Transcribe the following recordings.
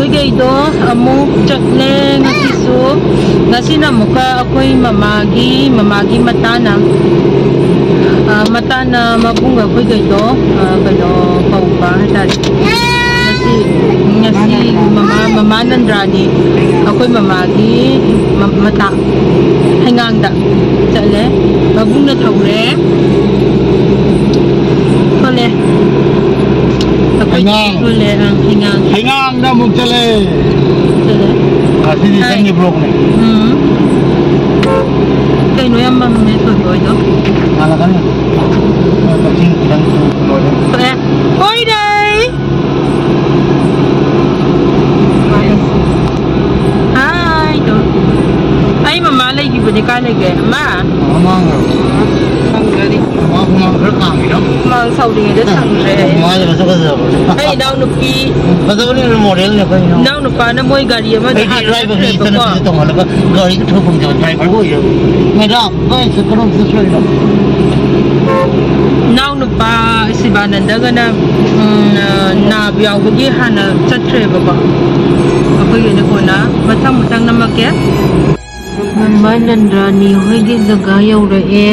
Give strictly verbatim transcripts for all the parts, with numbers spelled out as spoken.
ꯑꯩꯈꯣꯏꯒꯩꯗꯣ ꯑꯃꯨꯛ ꯆꯠꯂꯦ ꯉꯁꯤꯁꯨ꯫ ꯉꯁꯤꯅ ꯑꯃꯨꯛꯀ ꯑꯩꯈꯣꯏ ꯃꯃꯥꯒꯤ, ꯃꯃꯥꯒꯤ ꯃꯇꯥꯅ, ꯑ, ꯃꯇꯥꯅ ꯃꯕꯨꯡꯒ ꯑꯩꯈꯣꯏꯒꯩꯗꯣ, ꯑ, ꯀꯩꯅꯣ ꯀꯧꯕ ꯍꯥꯏꯇꯥꯔꯦ꯫ ꯉꯁꯤ, ꯉꯁꯤ ꯃꯃꯥ, ꯃꯃꯥ ꯅꯟꯗ꯭ꯔꯥꯅꯤ, ꯑꯩꯈꯣꯏ ꯃꯃꯥꯒꯤ ꯃ-, ꯃꯇꯥ ꯍꯩꯉꯥꯡꯗ ꯆꯠꯂꯦ꯫ ꯃꯕꯨꯡꯅ ꯊꯧꯔꯦ꯫ ꯊꯣꯛꯂꯦ꯫ ꯑꯩꯈꯣꯏ ꯍꯩꯉꯥꯡ꯫ ꯊꯣꯛꯂꯦ, ꯑꯪ, ꯍꯩꯉꯥꯡ꯫ ꯍꯩꯉꯥꯡꯗ ꯑꯃꯨꯛ ꯆꯠꯂꯦ꯫ ꯆꯠꯂꯦ꯫ ꯉꯁꯤꯗꯤ ꯍꯥꯏ꯫ ꯆꯪꯉꯤꯕ꯭ꯔꯣꯅꯦ? ꯎꯝ꯫ ꯀꯩꯅꯣ ꯌꯥꯝ ꯃꯝꯃꯦ ꯊꯣꯏꯕ ꯍꯣꯏꯗꯣ꯫ ꯉꯥꯜꯂꯛꯀꯅꯤ꯫ ꯀꯛꯆꯤꯡ ꯈꯤꯇꯪ ꯂꯣꯏꯔꯦ꯫ ꯊꯣꯛꯑꯦ꯫ ꯍꯣꯏꯅꯦ꯫ ꯍꯥꯏ ꯇꯧ꯫ ꯑꯩ ꯃꯃꯥ ꯂꯩꯈꯤꯕꯅꯦ, ꯀꯥꯏ ꯂꯩꯒꯦ? ꯑꯃ? ꯃꯃꯥꯡ ꯈꯪꯗ꯭ꯔꯗꯤ꯫ ꯃꯃꯥ ꯍꯨꯃꯥꯡ ꯈꯔ ꯀꯥꯡꯉꯤꯔꯣ? ꯍꯨꯃꯥꯡ ꯁꯧꯔꯤꯉꯩꯗ ꯁꯪꯗ꯭ꯔꯦ꯫ ꯃꯃꯥꯁꯦ ꯃꯁꯛ ꯐꯖꯕꯅꯦ꯫ ꯑꯩ ꯏꯅꯥꯎꯅꯨꯄꯤ꯫ ꯐꯖꯕꯅꯦ, ꯃꯣꯗꯦꯜꯅꯦ ꯑꯩꯈꯣꯏ ꯏꯅꯥꯎ꯫ ꯏꯅꯥꯎꯅꯨꯄꯥꯅ ꯃꯣꯏ ꯒꯥꯔꯤ ꯑꯃꯗ ꯑꯩꯗꯤ ꯍꯥꯟꯅ ꯏꯔꯥꯏꯕꯛꯅꯤ, ꯆꯠꯈ꯭ꯔꯦꯕꯀꯣ꯫ ꯏꯆꯟꯅꯨꯄꯤꯁꯦ ꯇꯣꯡꯍꯜꯂꯒ ꯒꯥꯔꯤ ꯊꯧꯕ ꯐꯪꯖꯕ ꯗ꯭ꯔꯥꯏꯚꯔ ꯑꯣꯏꯔꯦ꯫ ꯃꯦꯗꯥꯝ, ꯀꯥꯏ ꯆꯠ-, ꯀꯔꯣꯝ ꯆꯠꯇꯣꯏꯅꯣ? ꯏꯅꯥꯎꯅꯨꯄꯥ ꯁꯤꯕꯥꯅꯟꯗꯒꯅ, ꯎꯝ, ꯅꯥꯕ ꯌꯥꯎꯕꯒꯤ ꯍꯥꯟꯅ ꯆꯠꯈ꯭ꯔꯦꯕꯀꯣ꯫ ꯑꯩꯈꯣꯏꯒꯤꯅ ꯀꯣꯟꯅ ꯃꯊꯪ ꯃꯊꯪ ꯅꯝꯃꯛꯀꯦ꯫ ꯃꯃꯥ ꯅꯟꯗ꯭ꯔꯥꯅꯤ ꯍꯣꯏꯒꯤ ꯖꯒꯥ ꯌꯧꯔꯛꯑꯦ꯫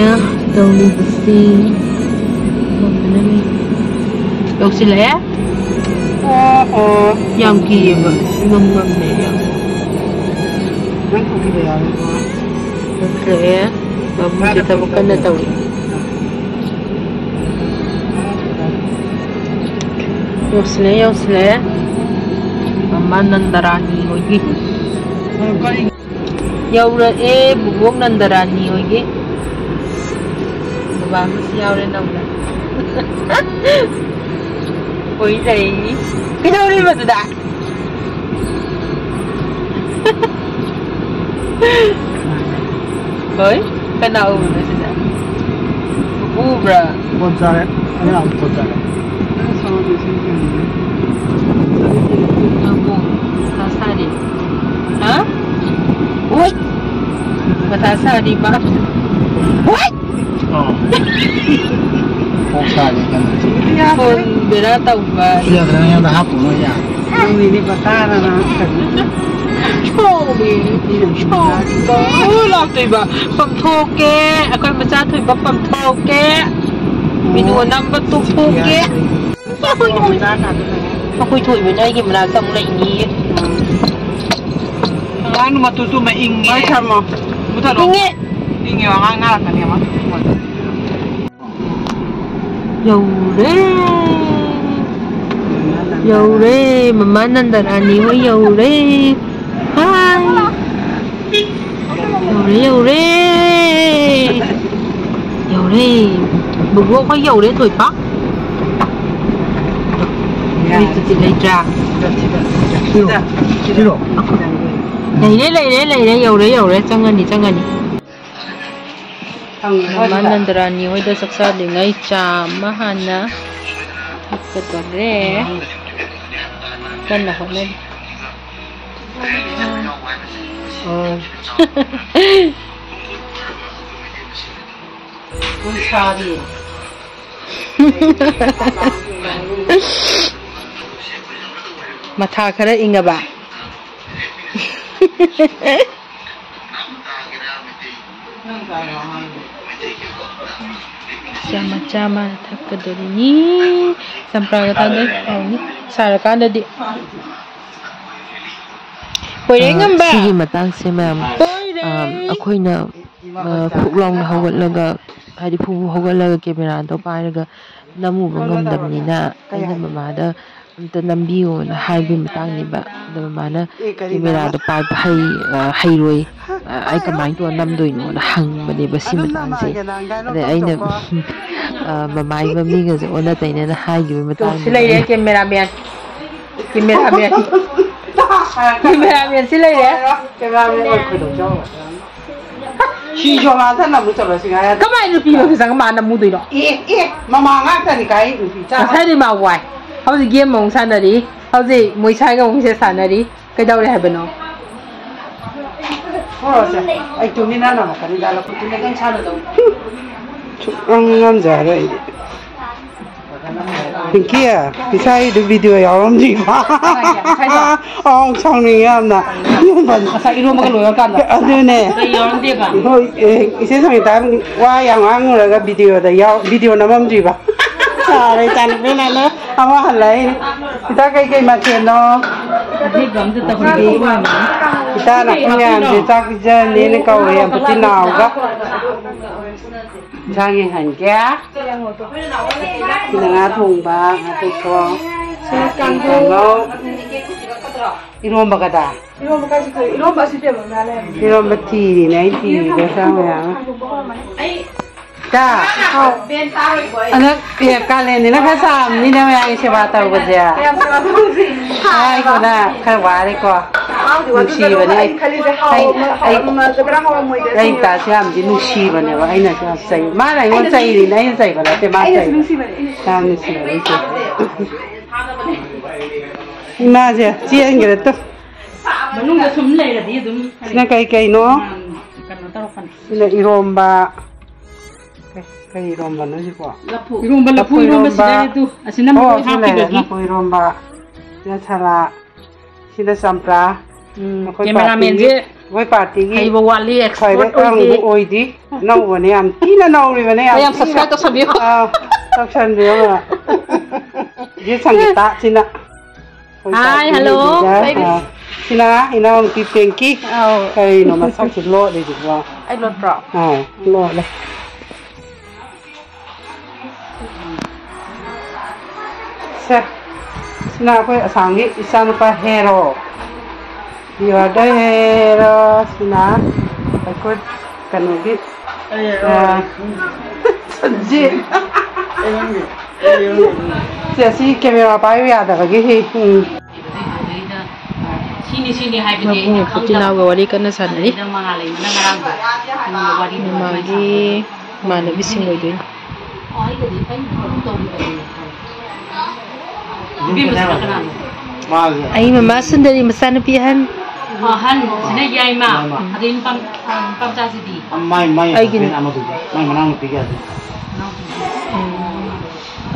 ꯇꯧꯔꯤꯕꯁꯤ ꯌꯧꯁꯤꯜꯂꯛꯑꯦ꯫ ꯑꯣ, ꯑꯣ꯫ ꯌꯥꯝ ꯀꯤꯌꯦꯕ꯫ ꯏꯃꯝ ꯃꯝꯃꯦ ꯌꯥꯝ꯫ ꯅꯪ ꯊꯣꯛꯈꯤꯕ ꯌꯥꯔꯣꯏꯀꯣ꯫ ꯌꯧꯁꯤꯜꯂꯛꯑꯦ꯫ ꯃꯕꯨꯡꯁꯦ ꯊꯕꯛ ꯀꯟꯅ ꯇꯧꯔꯤ꯫ ꯌꯧꯁꯤꯜꯂꯦ, ꯌꯧꯁꯤꯜꯂꯦ꯫ ꯃꯃꯥ ꯅꯟꯗꯔꯥꯅꯤ ꯍꯣꯏꯒꯤ꯫ ꯌꯧꯔꯛꯑꯦ, ꯕꯨꯕꯣꯛ ꯅꯟꯗꯔꯥꯅꯤ ꯍꯣꯏꯒꯤ꯫ ꯕꯕꯥ ꯑꯃꯁꯨ ꯌꯥꯎꯔꯦ ꯅꯧꯅ꯫ ꯍꯣꯏ ꯂꯩ꯫ ꯀꯩꯗꯧꯔꯤꯕꯗꯨꯗ? ꯍꯣꯏ? ꯀꯅꯥ ꯎꯕꯅꯣ ꯁꯤꯗ? ꯎꯕ꯭ꯔꯥ? ꯄꯣꯠ ꯆꯥꯔꯦ꯫ ꯑꯩ ꯌꯥꯝ ꯄꯣꯠ ꯆꯥꯔꯦ꯫ ꯅꯪ ꯁꯥꯎꯔꯗꯤ ꯁꯤ ꯀꯩꯅꯣꯅꯦ꯫ ꯉꯥꯏꯈꯣ꯫ ꯃꯊꯥ ꯁꯥꯔꯤ꯫ ꯍꯥ? ꯍꯣꯏ! ꯃꯊꯥ ꯁꯥꯔꯤ ꯃꯥ꯫ ꯍꯣꯏ! ꯑꯣ꯫ ꯀꯣꯛ ꯁꯥꯔꯤ ꯀꯩꯅꯣ꯫ ꯐꯣꯟ ꯕꯦꯔꯥ ꯇꯧꯕ꯫ ꯁꯤ ꯌꯥꯗ꯭ꯔꯦ, ꯅꯪꯉꯣꯟꯗ ꯍꯥꯞꯄꯨꯅꯨ ꯌꯥꯔꯦ꯫ ꯅꯪꯒꯤꯗꯤ ꯄꯇꯥꯅ ꯉꯥꯡꯉꯛꯀꯅꯤ꯫ ꯁꯣꯝꯒꯤ, ꯁꯣꯝꯗ ꯂꯥꯛꯇꯣꯏꯕ ꯄꯝꯊꯣꯛꯀꯦ, ꯑꯩꯈꯣꯏ ꯃꯆꯥ ꯊꯣꯏꯕ ꯄꯝꯊꯣꯛꯀꯦ꯫ ꯚꯤꯗꯤꯑꯣ ꯅꯝꯕ ꯇꯣꯛꯊꯣꯛꯀꯦ꯫ ꯑꯩꯈꯣꯏ ꯊꯣꯏꯕꯅ ꯑꯩꯒꯤ ꯃꯅꯥꯛꯇ ꯑꯃꯨꯛ ꯂꯩꯅꯤꯌꯦ꯫ ꯑꯉꯥꯡ ꯃꯇꯨ ꯇꯨꯝꯃ ꯏꯪꯉꯦ꯫ ꯍꯣꯏ, ꯊꯝꯃꯣ꯫ ꯃꯨꯊꯠꯂꯣ꯫ ꯏꯪꯉꯦ꯫ ꯏꯪꯉꯦ, ꯑꯉꯥꯡ ꯅꯥꯔꯛꯀꯅꯤ ꯑꯃ꯫ ꯌꯧꯔꯦ꯫ ꯌꯧꯔꯦ꯫ ꯃꯃꯥ ꯅꯟꯗꯔꯥꯅꯤ ꯍꯣꯏ ꯌꯧꯔꯦ꯫ ꯍꯥꯏ꯫ ꯌꯧꯔꯦ, ꯌꯧꯔꯦ꯫ ꯌꯧꯔꯦ꯫ ꯕꯨꯕꯣꯛ ꯍꯣꯏ ꯌꯧꯔꯦ, ꯊꯣꯏꯄ꯫ ꯂꯩꯇ꯭ꯔꯥ? ꯁꯤꯔꯣ? ꯁꯤꯔꯣ? ꯂꯩꯔꯦ, ꯂꯩꯔꯦ, ꯂꯩꯔꯦ꯫ ꯌꯧꯔꯦ, ꯌꯧꯔꯦ꯫ ꯆꯪꯉꯅꯤ, ꯆꯪꯉꯅꯤ꯫ ꯃꯃꯥ ꯅꯟꯗꯔꯥꯅꯤ ꯍꯣꯏꯗ ꯆꯥꯛ ꯆꯥꯗ꯭ꯔꯤꯉꯩ ꯆꯥ ꯑꯃ ꯍꯥꯟꯅ ꯊꯛꯀꯗꯧꯔꯦ꯫ ꯀꯟꯅ ꯍꯣꯠꯅꯔꯤ꯫ ꯑꯣ꯫ ꯃꯊꯥ ꯈꯔ ꯏꯪꯉꯕ? ꯆꯥꯃ ꯆꯥꯃ ꯊꯛꯀꯗꯣꯔꯤꯅꯤ꯫ ꯆꯝꯄ꯭ꯔꯥꯒ ꯊꯥꯛꯑꯗꯤ ꯍꯥꯎꯅꯤ꯫ ꯁꯥꯔꯀꯥꯟꯗꯗꯤ꯫ ꯀꯣꯏꯔꯦ ꯑ, ꯉꯝꯕ꯫ ꯁꯤꯒꯤ ꯃꯇꯥꯡꯁꯦ ꯃꯌꯥꯝ, ꯀꯣꯏꯔꯦ꯫ ꯑ, ꯑꯩꯈꯣꯏꯅ, ꯑ, ꯐꯨꯛ ꯂꯥꯎꯅ ꯍꯧꯒꯠꯂꯒ, ꯍꯥꯏꯗꯤ ꯐꯨ ꯐꯨ ꯍꯧꯒꯠꯂꯒ ꯀꯦꯃꯦꯔꯥꯗꯣ ꯄꯥꯏꯔꯒ ꯅꯝꯃꯨꯕ ꯉꯝꯗꯕꯅꯤꯅ ꯑꯩꯅ ꯃꯃꯥꯗ ꯑꯝꯇ ꯅꯝꯕꯤꯌꯣꯅ ꯍꯥꯏꯕꯒꯤ ꯃꯇꯥꯡꯅꯦꯕ꯫ ꯑꯗ ꯃꯃꯥꯅ ꯑꯦ, ꯀꯔꯤꯅꯣ? ꯀꯦꯃꯦꯔꯥꯗꯣ ꯄꯥꯏꯕ ꯍꯩ-, ꯑ, ꯍꯩꯔꯣꯏ꯫ ꯑ, ꯑꯩ ꯀꯃꯥꯏꯅ ꯇꯧꯔ ꯅꯝꯗꯣꯏꯅꯣꯅ ꯍꯪꯕꯅꯦꯕ ꯁꯤ ꯑꯗꯨꯝ ꯃꯇꯥꯡꯁꯦ꯫ ꯅꯍꯥꯟꯒꯤ ꯅꯍꯥꯟꯒꯥꯏ ꯑꯗꯩ ꯑꯩꯅ, ꯇꯧꯊꯣꯛꯀꯣ꯫ ꯑ, ꯃꯃꯥꯏ ꯃꯃꯤꯒꯁꯦ ꯑꯣꯟꯅ ꯇꯩꯅꯅ ꯍꯥꯏꯈꯤꯕꯒꯤ ꯇꯨ, ꯁꯤ ꯃꯇꯥꯡꯗꯨꯗ ꯂꯩꯔꯦ ꯑꯩꯅ ꯀꯦꯃꯦꯔꯥꯃꯦꯟ꯫ ꯀꯦꯃꯦꯔꯥꯃꯦꯟ꯫ ꯀꯦꯃꯦꯔꯥꯃꯦꯟ ꯁꯤ ꯂꯩꯔꯦ꯫ ꯀꯦꯃꯦꯔꯥꯃꯦꯟ ꯑꯣꯏ ꯈꯣꯏꯗꯧ ꯆꯥꯎꯕ꯫ ꯁꯤ ꯖꯣꯃꯥꯟ ꯊꯟꯅ ꯑꯃꯨꯛ ꯆꯠꯂꯣ ꯁꯤ ꯉꯥꯏ꯫ ꯀꯃꯥꯏꯅ ꯅꯨꯄꯤ ꯃꯁꯛ ꯆꯪꯉ ꯃꯥ ꯅꯝꯃꯨꯗꯣꯏꯅꯣ? ꯑꯦ, ꯑꯦ, ꯃꯃꯥ ꯉꯥꯛꯇꯅꯤ ꯀꯥꯏ ꯅꯨꯄꯤ ꯆꯥ꯫ ꯉꯁꯥꯏꯗꯤ ꯃꯥ ꯋꯥꯏ꯫ ꯍꯧꯖꯤꯛ ꯒꯦꯝ ꯑꯃꯨꯛ ꯁꯥꯟꯅꯔꯤ꯫ ꯍꯧꯖꯤꯛ ꯃꯣꯏ ꯁꯥꯏꯒ ꯑꯃꯨꯛ ꯁꯦ ꯁꯥꯟꯅꯔꯤ꯫ ꯀꯩꯗꯧꯔꯦ ꯍꯥꯏꯕꯅꯣ? ꯊꯣꯛꯂꯛꯑꯣꯁꯦ꯫ ꯑꯩ ꯇꯨꯃꯤꯟꯅ ꯅꯝꯃꯛꯀꯅꯤ ꯗꯥ ꯂꯐꯨ ꯇꯨꯃꯤꯟꯅ ꯑꯗꯨꯝ ꯁꯥꯟꯅꯗꯧ꯫ ꯁꯨꯛꯉꯝ ꯉꯝꯖꯔꯣꯏ ꯑꯩꯗꯤ꯫ ꯄꯤꯡꯀꯤ, ꯉꯁꯥꯏꯗꯨ ꯚꯤꯗꯤꯑꯣ ꯌꯥꯎꯔꯝꯗ꯭ꯔꯤꯕ? ꯀꯅꯥꯒꯤ? ꯉꯁꯥꯏꯗꯣ? ꯑꯥꯎ, ꯁꯥꯎꯅꯤꯡꯉꯦ ꯌꯥꯝꯅ꯫ ꯉꯁꯥꯏ ꯏꯔꯣꯝꯕꯒ ꯂꯣꯏꯔꯀꯥꯟꯗ꯫ ꯑꯗꯨꯅꯦ꯫ ꯀꯩ ꯌꯥꯎꯔꯝꯗꯦꯕ? ꯍꯣꯏ, ꯑꯦ, ꯏꯆꯦ ꯁꯪꯒꯤꯇꯥ ꯋꯥ ꯌꯥꯝ ꯉꯥꯡꯉꯨꯔꯒ ꯚꯤꯗꯤꯑꯣꯗ ꯌꯥꯎ-, ꯚꯤꯗꯤꯑꯣ ꯅꯝꯃꯝꯗ꯭ꯔꯤꯕ꯫ ꯁꯥꯔꯦ, ꯏꯆꯥꯅꯨꯄꯤꯅꯅꯦ ꯑꯃ ꯍꯜꯂꯛꯏꯅꯦ꯫ ꯏꯆꯥ, ꯀꯩꯀꯩ ꯃꯊꯦꯜꯅꯣ? ꯑꯗꯨꯏꯗꯣ ꯑꯝꯇ ꯇꯧꯍꯟꯕꯤꯌꯨ꯫ ꯏꯇꯥꯅ ꯑꯩꯈꯣꯏ ꯃꯌꯥꯝꯁꯦ ꯆꯥꯛ ꯄꯤꯖꯅꯤꯅ ꯀꯧꯔꯦ, ꯌꯥꯝ ꯄꯨꯊꯤ ꯅꯥꯎꯒ꯫ ꯏꯟꯁꯥꯡ ꯌꯦꯡꯍꯟꯒꯦ꯫ ꯁꯤꯅ ꯉꯥ ꯊꯣꯡꯕ, ꯉꯥ ꯊꯣꯡꯕ꯫ ꯁꯤꯅ ꯀꯥꯡꯍꯧ꯫ ꯀꯥꯡꯍꯧ꯫ ꯏꯔꯣꯝꯕꯒꯗ? ꯏꯔꯣꯝꯕ ꯀꯥꯏꯁꯤ ꯀꯔꯤ? ꯏꯔꯣꯝꯕ ꯑꯁꯤ ꯇꯦꯕꯜ ꯃꯌꯥ ꯂꯩꯔꯝꯃꯤ꯫ ꯏꯔꯣꯝꯕ ꯊꯤꯔꯤꯅꯦ ꯑꯩ, ꯊꯤꯔꯤꯗꯣ ꯆꯥ ꯃꯌꯥꯝ꯫ ꯑꯩ ꯏꯇꯥ꯫ ꯍꯥꯎ꯫ ꯍꯟꯗꯛ, ꯑꯦ, ꯀꯥꯂꯦꯟꯅꯤꯅ ꯈꯔ ꯁꯥꯕꯅꯤꯅ ꯃꯌꯥꯝꯒꯤ ꯁꯦꯕꯥ ꯇꯧꯕꯁꯦ꯫ ꯀꯌꯥꯝ ꯁꯥꯕ ꯇꯧꯁꯤ? ꯍꯥꯏꯈꯣꯅ ꯈꯔ ꯋꯥꯔꯦꯀꯣ꯫ ꯃꯥꯕꯨꯗꯤ ꯋꯥꯖꯗ꯭ꯔꯣ? ꯅꯨꯡꯁꯤꯕꯅꯦ꯫ ꯑꯩ ꯈꯜꯂꯤꯁꯦ ꯑꯩ, ꯍꯥꯎꯔꯝꯃ-, ꯑꯩ, ꯍꯥꯎꯔꯝꯃꯗꯕ꯭ꯔꯥ, ꯍꯥꯎꯔꯝꯃꯣꯏꯗ꯭ꯔꯥ ꯑꯩ ꯁꯤꯅꯦꯕ꯫ ꯏꯇꯥꯁꯦ ꯌꯥꯝꯗꯤ ꯅꯨꯡꯁꯤꯕꯅꯦꯕ꯫ ꯑꯩꯅꯁꯨ ꯌꯥꯝ ꯆꯩ-, ꯃꯥꯅ ꯑꯩꯉꯣꯟꯗ ꯑꯩꯅꯁꯨ ꯆꯩꯔꯤꯅꯦ, ꯑꯩꯅ ꯆꯩꯕ ꯅꯠꯇꯦ, ꯃꯥꯅ ꯑꯩꯅꯁꯨ ꯆꯩꯕ꯫ ꯅꯨꯡꯁꯤꯕꯅꯦ, ꯑꯩꯅꯁꯨ꯫ ꯌꯥꯝ ꯅꯨꯡꯁꯤꯕꯅꯦ ꯏꯆꯦ꯫ ꯏꯃꯥꯁꯦ ꯆꯦꯟꯈ꯭ꯔꯦ ꯇꯨ꯫ ꯃꯅꯨꯡꯗ ꯁꯨꯝ ꯂꯩꯔꯗꯤ ꯑꯗꯨꯝ ꯁꯤꯅ ꯀꯩ ꯀꯩꯅꯣ? ꯎꯝ, ꯀꯩꯅꯣ ꯇꯧꯔꯛꯄꯅꯤ꯫ ꯁꯤꯅ ꯏꯔꯣꯝꯕ꯫ ꯀꯩ, ꯀꯩ ꯏꯔꯣꯝꯕꯅꯣ ꯁꯤꯕꯣ? ꯂꯐꯨ꯫ ꯏꯔꯣꯝꯕ, ꯂꯐꯨ ꯂꯐꯨ ꯏꯔꯣꯝꯕ ꯏꯔꯣꯝꯕ꯫ ꯁꯤꯗ ꯑꯗꯨ, ꯑꯁꯤ ꯅꯝꯕ ꯑꯣ, ꯂꯣꯏ ꯁꯤ ꯂꯩꯔꯦ, ꯍꯥꯞꯈꯤꯕꯒꯤ꯫ ꯂꯐꯨ ꯏꯔꯣꯝꯕ꯫ ꯁꯤꯅ ꯁꯂꯥ-, ꯁꯤꯅ ꯆꯝꯄ꯭ꯔꯥ꯫ ꯎꯝ, ꯑꯩꯈꯣꯏ ꯀꯦꯃꯦꯔꯥꯃꯦꯟꯁꯦ ꯄꯥꯔꯇꯤꯒꯤ, ꯑꯩꯈꯣꯏ ꯄꯥꯔꯇꯤꯒꯤ ꯍꯩꯕ ꯋꯥꯠꯂꯤ, ꯈ꯭ꯋꯥꯏꯗꯩ expert ꯑꯣꯏꯗꯦ꯫ ꯑꯅꯧꯕ ꯑꯣꯏꯗꯤ, ꯑꯅꯧꯕꯅꯦ, ꯌꯥꯝ ꯊꯤꯅ ꯅꯧꯔꯤꯕꯅꯦ, ꯌꯥꯝ ꯃꯌꯥꯝ ꯊꯤꯅ꯫ Subscribe ꯇꯧꯁꯟꯕꯤꯌꯨ꯫ ꯑꯥ, ꯇꯧꯁꯟꯕꯤꯌꯨ ꯃꯌꯥꯝ꯫ ꯏꯆꯦ ꯁꯪꯒꯤꯇꯥ ꯁꯤꯅ꯫ ꯑꯩꯈꯣꯏ ꯍꯥꯏ, ꯄꯥꯔꯇꯤ hello꯫ ꯂꯤꯗꯔ, ꯑꯥ, ꯁꯤꯅ ꯏꯅꯥꯎꯅꯨꯄꯤ ꯄꯦꯡꯀꯤ꯫ ꯑꯧ꯫ ꯀꯔꯤꯅꯣ ꯃꯁꯛꯁꯤ ꯂꯣꯠꯂꯤꯗꯨꯕꯣ? ꯑꯩ ꯂꯣꯠꯄ꯭ꯔꯣ? ꯑꯥ, ꯂꯣꯠꯂꯦ꯫ ꯁꯦ, ꯁꯤꯅ ꯑꯩꯈꯣꯏ ꯑꯁꯥꯝꯒꯤ ꯏꯆꯥꯅꯨꯄꯥ hero. You are the hero꯫ ꯁꯤꯅ ꯑꯩꯈꯣꯏ ꯀꯩꯅꯣꯒꯤ, ꯑ, ꯁꯟꯖꯤꯠ꯫ ꯁꯦ, ꯁꯤ ꯀꯦꯃꯦꯔꯥ ꯄꯥꯏꯕ ꯌꯥꯗꯕꯒꯤ ꯍꯤ-, ꯎꯝ꯫ ꯁꯤꯅꯤ, ꯁꯤꯅꯤ ꯍꯥꯏꯕꯗꯤ ꯃꯕꯨꯡ ꯑꯩꯅ ꯈꯪꯗꯕ꯫ ꯃꯄꯨꯇꯤꯅꯥꯎꯒ ꯋꯥꯔꯤ ꯀꯟꯅ ꯁꯥꯟꯅꯔꯤ꯫ ꯑꯗꯨꯗ ꯃꯉꯥꯜꯂꯩꯃꯅ ꯉꯔꯥꯡꯗꯣ, ꯎꯝ, ꯋꯥꯔꯤꯗꯣ ꯑꯗꯨꯃꯥꯏꯅ ꯃꯃꯥꯒꯤ ꯁꯥꯟꯅꯔꯒ꯫ ꯏꯃꯥꯟꯅꯕꯤꯁꯤꯡ ꯑꯣꯏꯗꯣꯏꯅꯤ꯫ ꯑꯩꯒꯗꯤ ꯑꯩ ꯐꯣꯟ ꯇꯧꯈꯤꯕꯅꯦ꯫ ꯏꯕꯦꯝꯃꯁꯤꯅ ꯀꯅꯥꯅꯣ? ꯑꯩ ꯃꯃꯥ ꯁꯨꯟꯗꯔꯤ ꯃꯆꯥꯅꯨꯄꯤ ꯑꯍꯟ꯫ ꯑꯍꯟꯁꯤꯅ ꯌꯥꯏꯃ꯫ ꯌꯥꯏꯃ꯫ ꯑꯗꯩ ꯅꯨꯄꯥ, ꯅꯨꯄꯥ ꯃꯆꯥꯁꯤꯗꯤ? ꯃꯥꯏ, ꯃꯥꯏ ꯑꯩꯒꯤꯅꯤ꯫ Husband ꯑꯃꯗꯨꯗꯤ, ꯃꯥꯏ ꯃꯅꯥꯎꯅꯨꯄꯤꯒꯤ husband꯫ ꯎꯝ꯫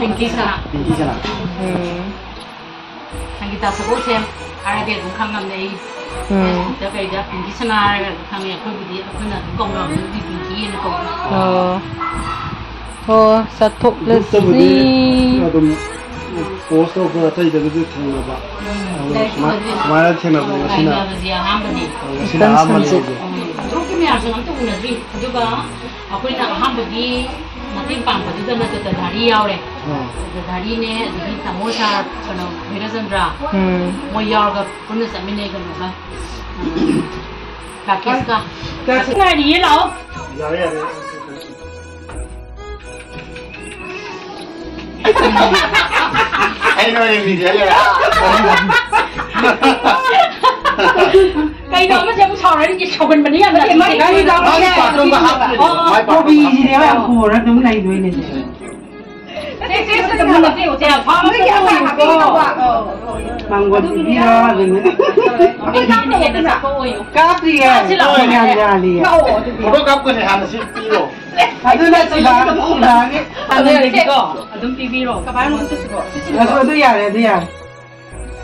ꯄꯤꯡꯀꯤ ꯁꯅꯥ꯫ ꯄꯤꯡꯀꯤ ꯁꯅꯥ꯫ ꯎꯝ꯫ ꯁꯪꯒꯤꯇꯥ ꯁꯒꯣꯜꯁꯦꯝ ꯍꯥꯏꯔꯗꯤ ꯑꯗꯨꯝ ꯈꯪꯉꯝꯅꯦ ꯑꯩ꯫ ꯎꯝ꯫ Facebookꯇ ꯀꯩꯗ ꯄꯤꯡꯀꯤ ꯁꯅꯥ ꯍꯥꯏꯔꯒ ꯑꯗꯨꯝ ꯈꯪꯉꯦ꯫ ꯑꯩꯈꯣꯏꯕꯨꯗꯤ ꯑꯩꯈꯣꯏꯅ ꯑꯗꯨꯝ ꯀꯧꯅꯕꯗꯨꯗꯤ ꯄꯤꯡꯀꯤ ꯍꯥꯏꯅ ꯀꯧꯅꯩ꯫ ꯑꯣ꯫ ꯑꯣ, ꯆꯠꯊꯣꯛꯂꯁꯤ꯫ Groupꯇꯕꯨꯗꯤ ꯑꯗꯨꯝ post ꯇꯧꯕ ꯑꯇꯩꯗꯕꯨꯗꯤ ꯊꯦꯡꯅꯕ꯫ ꯎꯝ꯫ ꯑꯗꯨ ꯁꯨꯃꯥꯏ-, ꯁꯨꯃꯥꯏꯅ ꯊꯦꯡꯅꯕꯅꯤ ꯉꯁꯤꯅ꯫ ꯊꯦꯡꯅꯕꯁꯦ ꯑꯍꯥꯟꯕꯅꯤ꯫ ꯉꯁꯤꯅ ꯑꯍꯥꯟꯕꯅꯤ ꯁꯟꯁꯦ꯫ ꯑꯩꯁꯦ꯫ ꯎꯝ꯫ Groupꯀꯤ ꯃꯌꯥꯝꯁꯨ ꯑꯝꯇ ꯎꯅꯗ꯭ꯔꯤ꯫ ꯑꯗꯨꯒ ꯑꯩꯈꯣꯏꯅ ꯑꯍꯥꯟꯕꯒꯤ ꯃꯇꯦꯡ ꯄꯥꯡꯕꯗꯨꯗꯅ ꯆꯇꯙꯥꯔꯤ ꯌꯥꯎꯔꯦ꯫ ꯑꯥ꯫ ꯆꯇꯙꯥꯔꯤꯅꯦ, ꯑꯗꯒꯤ ꯇꯥꯃꯣ ꯁꯥꯔ, ꯀꯩꯅꯣ, ꯚꯩꯔꯆꯟꯗ꯭ꯔ꯫ ꯎꯝ꯫ ꯃꯣꯏ ꯌꯥꯎꯔꯒ ꯄꯨꯟꯅ ꯆꯠꯃꯤꯟꯅꯩ ꯀꯩꯅꯣꯒ꯫ ꯎꯝ꯫ ꯔꯥꯀꯦꯁꯀ꯫ ꯔꯥꯀꯦꯁ꯫ ꯉꯥꯏꯔꯤꯌꯦ, ꯂꯥꯛꯑꯣ꯫ ꯌꯥꯔꯦ, ꯌꯥꯔꯦ꯫ ꯑꯩ ꯅꯣꯏ ꯃꯤꯗꯤ ꯍꯥꯏ ꯂꯩꯔꯦ꯫ ꯀꯩꯅꯣ ꯑꯃꯁꯦ ꯑꯃꯨꯛ ꯁꯥꯎꯔꯛꯏꯁꯦ, ꯁꯥꯎꯒꯟꯕꯅꯤ ꯌꯥꯝꯅ꯫ ꯅꯠꯇꯦ, ꯃꯥꯒꯤ ꯃꯥꯒꯤ ꯄꯥꯔꯠꯇꯣ ꯑꯃ ꯍꯥꯞꯄꯅꯦ꯫ ꯑꯣ꯫ ꯃꯥꯏ ꯄꯥꯔꯠꯇꯣ ꯑꯃ ꯀꯣꯕꯤꯁꯤꯅꯦ ꯍꯥꯞꯄꯅꯦ꯫ ꯌꯥꯝ ꯍꯣꯔ ꯑꯗꯨꯝ ꯂꯩꯗꯣꯏꯅꯦ꯫ ꯁꯦ, ꯁꯦ, ꯁꯦ, ꯁꯦ, ꯐꯥꯕ ꯅꯣꯏꯒꯤ ꯑꯃ ꯍꯥꯞꯄꯤꯅꯕ꯫ ꯃꯥꯡꯒꯣꯜ ꯄꯤꯕꯤꯔꯣ ꯑꯗꯨꯅ꯫ ꯑꯩꯈꯣꯏ ꯀꯥꯞꯇ꯭ꯔꯤꯌꯦ꯫ ꯀꯥꯞꯁꯤ ꯂꯥꯛꯑꯣ꯫ ꯌꯥꯝ ꯌꯥꯜꯂꯤꯌꯦ꯫ ꯂꯥꯛꯑꯣ ꯑꯗꯨꯗꯤ꯫ ꯐꯣꯇꯣ ꯀꯥꯞꯀꯅꯤ ꯍꯥꯟꯅ ꯁꯤ ꯄꯤꯔꯣ꯫ ꯑꯗꯨꯅ ꯁꯤꯗ, ꯁꯤꯗꯒꯤ ꯑꯗꯨꯝ ꯄꯤꯕꯤꯔꯣ꯫ ꯀꯃꯥꯏꯅ ꯆꯠꯁꯤꯀꯣ? ꯑꯗꯨ, ꯑꯗꯨ ꯌꯥꯔꯦ, ꯑꯗꯨ ꯌꯥꯔꯦ꯫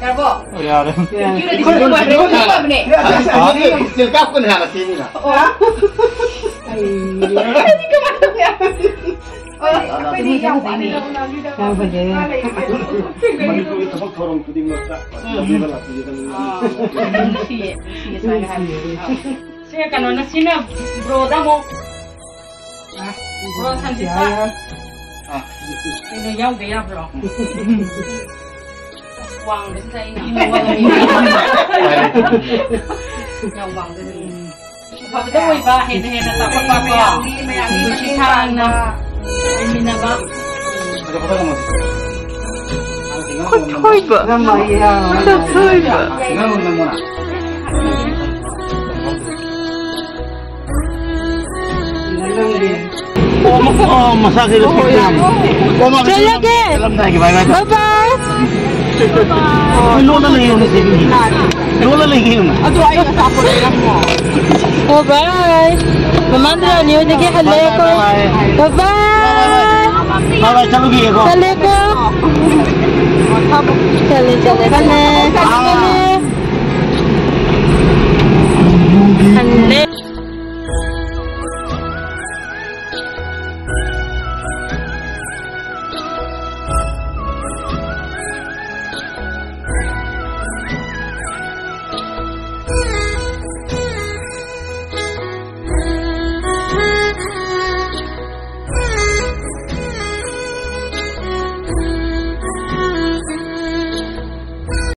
ꯌꯥꯔꯕꯣ? ꯌꯥꯔꯦ꯫ ꯌꯥꯔꯦ꯫ ꯁꯤꯗꯗꯤ ꯁꯤ ꯅꯨꯡꯉꯥꯏꯕꯅꯦ, ꯁꯤ ꯅꯨꯡꯉꯥꯏꯕꯅꯦ꯫ ꯑꯥ, ꯁꯤ ꯀꯥꯞꯀꯅꯤ ꯍꯥꯟꯅ ꯁꯤꯅꯤꯅ꯫ ꯑꯣ꯫ ꯑꯩꯗꯤ ꯀꯃꯥꯏꯅ ꯇꯧꯅꯤ? ꯑꯩꯈꯣꯏꯗꯤ ꯌꯥꯝ ꯋꯥꯠꯂꯤ꯫ ꯌꯥꯝ ꯐꯖꯩꯌꯦ꯫ ꯃꯅꯤꯄꯨꯔꯒꯤ ꯊꯕꯛ ꯊꯧꯔꯝ ꯈꯨꯗꯤꯡꯃꯛꯇ ꯎꯝ꯫ ꯂꯝꯖꯦꯜꯗ ꯂꯥꯛꯄꯤꯒꯗꯕꯅꯤ꯫ ꯑꯥ, ꯅꯨꯡꯁꯤꯌꯦ, ꯅꯨꯡꯁꯤꯌꯦ ꯁꯨꯃꯥꯏꯅ ꯍꯥꯏꯕꯗꯣ꯫ ꯁꯦ, ꯀꯩꯅꯣꯅ ꯁꯤꯅ ꯕ꯭ꯔꯣꯗ ꯑꯃꯨꯛ꯫ ꯕ꯭ꯔꯣ ꯁꯟꯖꯤꯠꯇ꯫ ꯌꯥꯔꯦ, ꯌꯥꯔꯦ꯫ ꯀꯩꯅꯣ ꯌꯥꯎꯗ ꯌꯥꯕ꯭ꯔꯣ? ꯑꯁ, ꯋꯥꯡꯕꯁꯤꯗ ꯑꯩꯅ꯫ ꯌꯥꯝ ꯋꯥꯡꯕꯁꯤꯗ꯫ ꯑꯐꯕꯗ ꯑꯣꯏꯕ, ꯍꯦꯟꯅ ꯍꯦꯟꯅ ꯆꯥꯎꯈꯠꯄ ꯀꯣ꯫ ꯃꯌꯥꯝꯒꯤ ꯃꯇꯦꯡ ꯄꯨꯟꯁꯤ ꯁꯥꯡꯅ ꯄꯥꯡꯕ꯫ ꯂꯩꯃꯤꯟꯅꯕ꯫ ꯈꯨꯊꯣꯏꯕ꯫ ꯈꯨꯊꯣꯏꯕ꯫ ꯑꯣ, ꯃ-, ꯑꯣ, ꯃꯁꯥꯒꯤ ꯔꯤꯁꯤꯞ ꯂꯩꯔꯝꯃꯦ꯫ ꯑꯣ, ꯃꯥ ꯆꯠꯂꯒꯦ꯫ ꯆꯠꯂꯝꯗꯥꯏꯒꯤ ꯚꯥꯏ, ꯚꯥꯏ꯫ ꯕꯥꯏ ꯕꯥꯏ꯫ ꯂꯣꯜꯂ ꯂꯩꯌꯦ, ꯃꯁꯤ ꯃꯤ꯫ ꯂꯣꯜꯂ ꯂꯩꯒꯦ ꯌꯦꯡꯉꯨ꯫ ꯑꯗꯨ ꯑꯩ ꯑꯆꯥꯄꯣꯠ ꯂꯩꯔꯝꯃꯣ꯫ ꯑꯣ, ꯕꯥꯏ꯫ ꯃꯃꯥ ꯏꯟꯗ꯭ꯔꯥꯅꯤ ꯍꯣꯏꯗꯒꯤ ꯍꯜꯂꯛꯑꯦꯀꯣ꯫ ꯕꯥꯏ ꯕꯥꯏ, ꯕꯥꯏ ꯕꯥꯏ꯫ ꯕꯥꯏ ꯕꯥꯏ꯫ ꯕꯥꯏ ꯕꯥꯏ, ꯆꯠꯂꯨꯈꯤꯒꯦꯀꯣ꯫ ꯆꯠꯂꯦꯀꯣ꯫ ꯆꯠꯂꯦ, ꯆꯠꯂꯦ, ꯆꯠꯂꯦ꯫ ꯑꯥ꯫ ꯍꯜꯂꯦ꯫